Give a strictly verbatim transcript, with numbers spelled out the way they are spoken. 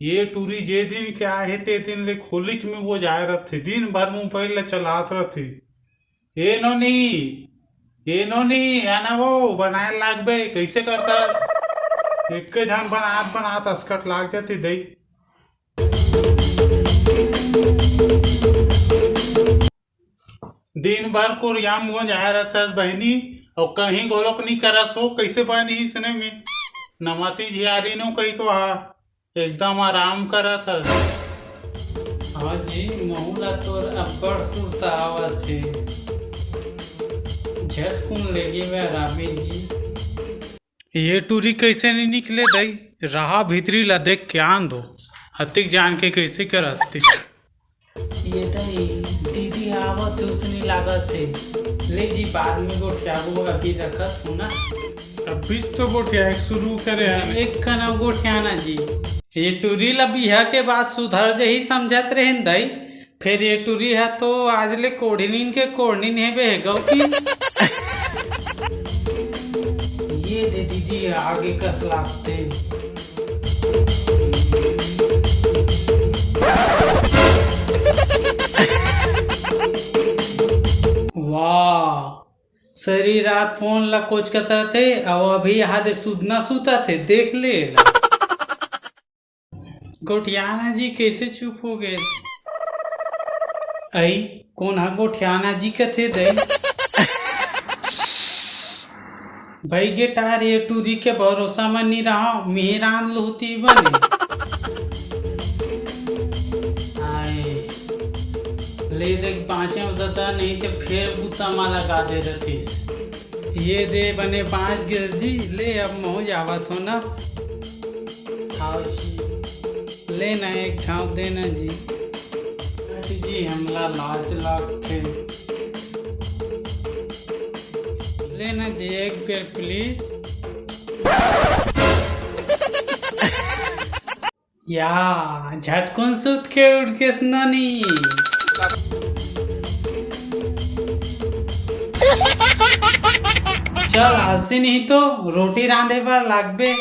ये टूरी जे दिन के आए हे, ते दिन ले खोलीच में वो जाए रथे, दिन भर मोबाइल ला चलात रथे। ए नोनी, ए नोनी, आना वो बनाए लागबे, कैसे करता? एक झन बनात बनात असकट लाग जाथे दई। दिन भर कुरियाम गोंजाए रहथस बहिनी, अउ कहीं घलोक नी करस हो, कइसे बनी इसने में? नमती झियारी नो कही को हा, एकदम आराम करत हस। हाँ जी, महू ला तोर अब्बड़ सुरता आवत हे। झटकुन लेगे वे राबी जी। ये टूरी कैसे नहीं निकले दई? रहा भीतरी ला देख के आन दो। अतिक जान के कैसे करत? ये दई, दीदी आवत उसनी लागत हे। ले जी, बाद में गोठियाबो, अभी रखत हूँ ना। अभी तो गोठिया एक शुरू करे हैं। एक कना गोठियाना जी। ये टूरी ला बिहा के बाद सुधर जही समझत रहेन दई। फिर ये टूरी है तो आज ले कोढ़िनीन के कोढ़िनीन हे बे गौती। ये दे दीदी, आगे कस लागते। वाह, सरी रात फोन ला कोचकत रथे, अउ अभी यहाँ दे सुतना सुता थे, देख ले एला। गोठियाना जी कैसे चुप हो गए? अई, कोन हा गोठियाना जी कथे दई? भाई गे टार, ये टूरी के भरोसा म नी रहा, मिहिरान लुहती बने। आए, ले देख बाँचे ददा, नहीं ते फेर बुता मा लगा दे रतिस। ये दे बने बाँच गेस जी, ले अब महू जावत हो ना। आओ जी, ले ना एक घाव दे ना जी। जी, हमला लाज लागथे। ले ना जी, एक बेर please। या, झटकुन सुत के उठ गेस नोनी। चल, आलसी नहीं तो रोटी रांधे बर लागबे।